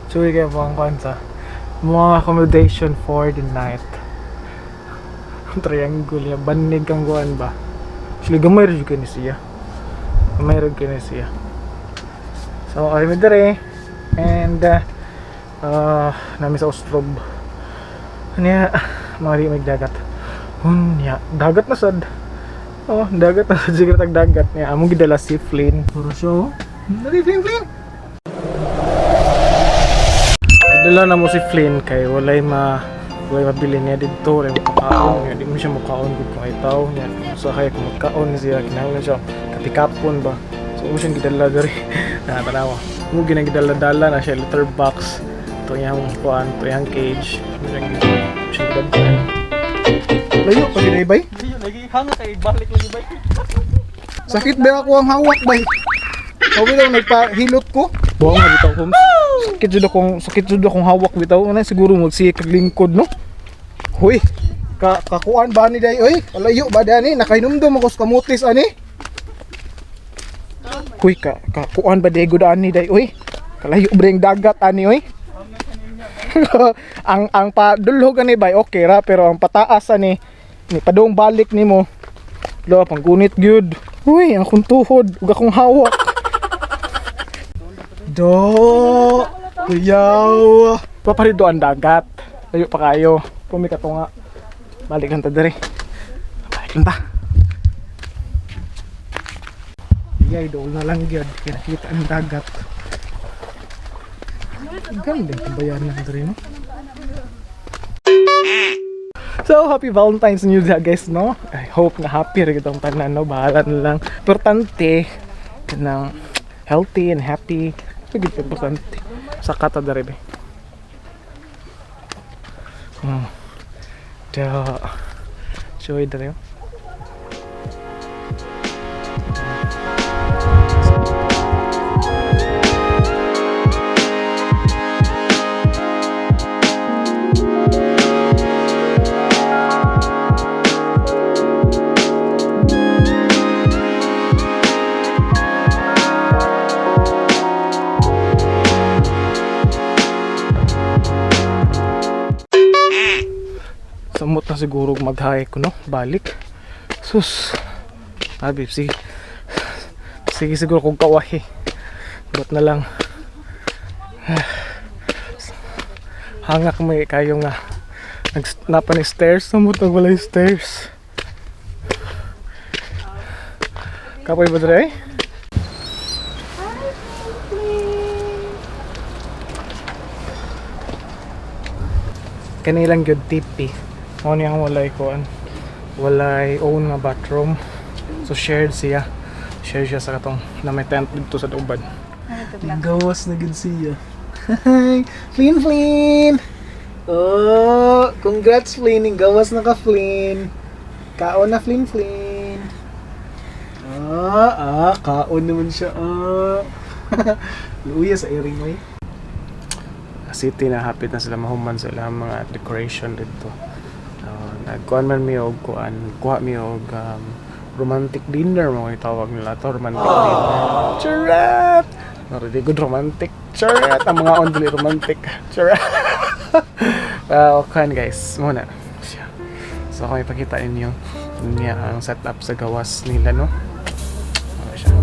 Chuy kay mo ang kuan sa mga accommodation for the night. Triangle ya, banig ang kuan ba. Actually, gamay rin jud ni siya. Gamay rin kini siya. So, ari mi dere and nami sa Ostrob. Unya, mga di may dagat. Unya, dagat na sad. Oh, dagat na sad siguro tag dagat niya. Among gidala si Flynn. Puro siya. Oh. Dali Flynn, Flynn. Dala na mo si Flynn kay walay mabili niya didto, walay makakaon niya. Di mo siya mukaon gud kung ay tao niya. So kay kung magkaon siya kinahanglan siya kapikapon ba. So mo siyang gidala diri. Na tanawa. Mo ginang gidala-dala na siya litter box. To iyang kuan, to iyang cage. Mo siyang gidala. Layo pa gid bay. Lagi hanga kay balik lagi bay. Sakit ba ako ang hawak bay? Sabi daw nagpahilot ko. Buang nga bitaw Holmes. Sakit jud akong hawak bitaw. Ano siguro magsiya kag lingkod no. Huy, kakuan ba ni day oy? Kalayo ba dani nakahinumdum ako sa kamutis ani. Huy, kakuan ba day gud ani day oy? Kalayo ba yung dagat ani oy? Ang padulhog ani bay okay ra, pero ang pataas ani ni padung balik nimo. Lo, panggunit gyud. Uy, ang akong tuhod ug akong hawak. Do, kuyaw. Paparido ang dagat. Layo pa kayo. Pumika to nga. Balik lang ta diri. Balik lang ta. Iyay, dool na lang gyud. Kinakita ang dagat. Ang ganda yung bayan na diri, no? So, happy Valentine's New Year, guys, no? I hope na happy rin itong tanan, no? Bahala na lang. Importante, kanang healthy and happy. Ito gid importante. Sa kata dere be. Da. Joy dere. Oh. Samot na siguro mag-hike ko, no? Balik. Sus. Abi, sige. Sige siguro kung kawahi. Ba't na lang. Hangak may kayo nga. Napa ni stairs. Samot na wala yung stairs. Kapoy ba dre? Kanilang gyud tipi. Mao niyang walay kuan. Walay own nga bathroom. So shared siya. Shared siya sa katong na may tent dito sa dauban. Gawas na gid siya. Hi, Flynn Flynn. Oh, congrats Flynn, gawas na ka Flynn. Kaon na Flynn Flynn. Kaon naman siya. Ah. Luya sa iring oy. City na hapit na sila mahuman sa ilang mga decoration dito. Nagkuan man mi og kuan, kuha mi og romantic dinner mo tawag nila to, romantic dinner. Charot! Not really good romantic. Charot! Ang mga on dili romantic. Charot! Well, kuan guys, muna. Siya. So ako ipakita ninyo niya ang setup sa gawas nila, no? Okay siya.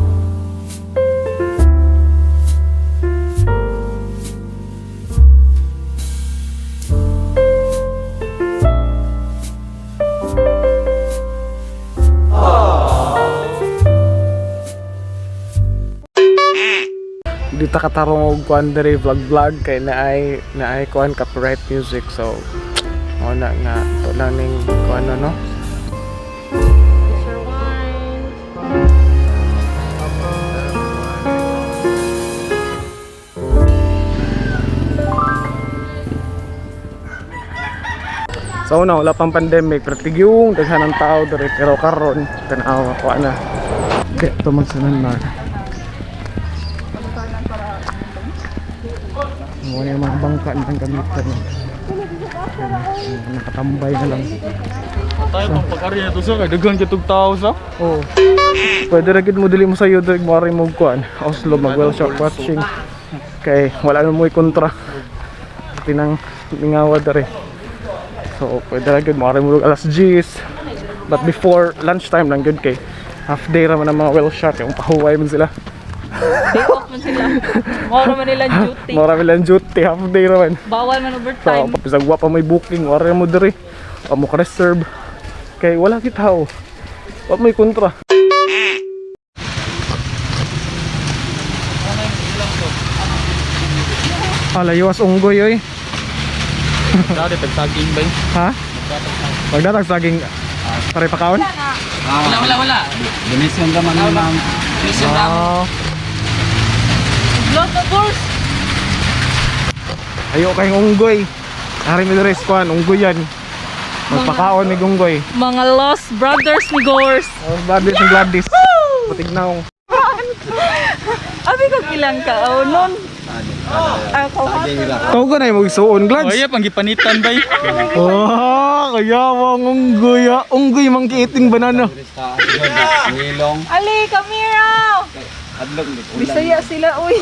Di ta katarong og kuan diri vlog vlog kay naay kuan copyright music, so mao na nga to lang ning kuan no. It's your wine. So una wala pang pandemic pero tigyong daghan ang tao diri, pero karon tan-aw ako na. Di to magsanan na. Mo yung mga bangka na gamitan. Nakatambay na lang. Tayo pang pag-ari na to sa kay daghan kay tug tao sa. Oh. Pwede ra gid mo dili mo sayo diri mo ari mo kuan. Oslo mag well shop watching. Kay wala na mo'y kontra. Tinang mingawa dere. So pwede ra gyud mo mo alas 10. But before lunchtime lang gyud kay half day ra man ang mga well shot yung pahuway man sila. Day off man sila. Mao man nila duty. Mora lang duty, half day ra man. Bawal man So, overtime. bisag wa pa may booking, wala mo diri. Wa mo ka-reserve. Kay wala kita oh. Wa may kontra. Ala, iwas unggoy oy. Dati tagsaging ba? Ha? Magdatag saging pare pakaon? Wala, wala, wala. Donation ka man ni ma'am. Ah, Blood the course. ayo kayong unggoy. Ari mi diri kuan, unggoy yan. Magpakaon mig unggoy. Mga lost brothers ni Gors. Oh, Gladys and Gladys. Putignaw. Abi kog ilang ka oh nun. Ako Tawag na yung magsuon, Oh, Glads. iya pang gipanitan bay. Oh, kaya wang unggoy ah. Unggoy monkey eating banana. Ngilong. Ali, kamera. Adlok ni. Bisaya sila uy.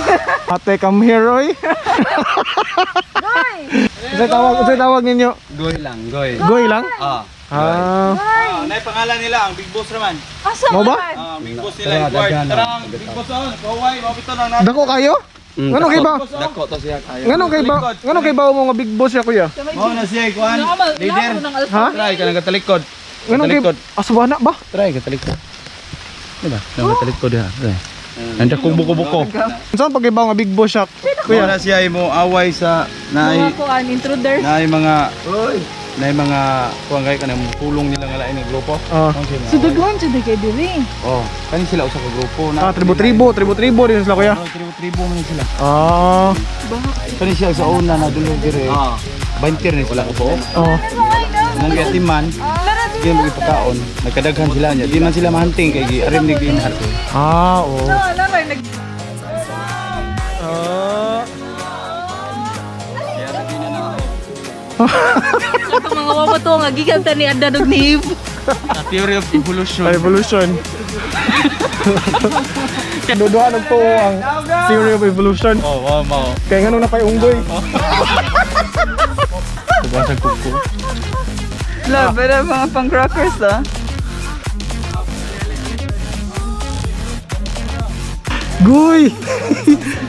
Ate, come here, oy. Unsay tawag ninyo? Goy lang, goy. Goy lang? Ah. Ah, Nay pangalan nila ang Big Boss raman. Asa Mo ba? man? Ah, Big Boss Tara, nila Edward. daghan na. Tara, ang Big Boss on. Kaway, mapito lang natin. Dako kayo? Ngano kay ba? Dako to siya kayo. Ngano kay ba mo nga big boss siya, kuya? Mao na siya kuan. Leader. Ha? Try ka nang katalikod. Ngano kay aswana ba? Try ka talikod. Diba? Nang katalikod ha. Try. Nanda ko buko-buko. Unsa pag nga big boss siya, Mao kuya? na siya mo away sa naay Mga kuan intruder. naay mga naay mga kuan kay kanang tulong nila nga lain ng grupo. Ah, Sudughan jud kay diri. Oh, kani sila usa ka grupo na. ah tribo-tribo, tribo-tribo din sila, kuya. Oh, tribo-tribo man sila. Ah, Kani siya sa una na dulog dire. Ah. 20 ni sila ko. oh. Nang gatiman, di mo ipakaon, nagkadaghan sila niya. Di man sila mahanting kay gi arim ni ginar. Ah, oo. Wala nag Ah. Sa mga wawato nga gikan ta ni Adda dog ni Eve. Theory of evolution. Evolution. Duduhan og tuo ang theory of evolution. Oh, wow, mao. Kaya ngano na pa'y unggoy. Kubasag kuko. La, pero mga pang crackers ah. Guy!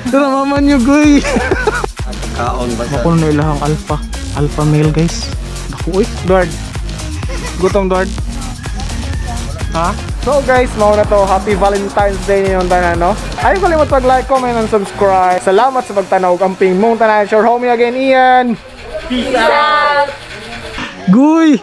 Tara mama niyo, Guy! Kaon ba sa Makuno na ilahang alpha. Alpha male, guys. Naku, uy. Dward. Gutom, Dward. Ha? So guys, mao na to. Happy Valentine's Day ninyong tanan, no? Ayaw kalimot pag-like, comment, and subscribe. Salamat sa pagtanaw. Amping mong tanan. It's your homie again, Ian. Peace out! Guy!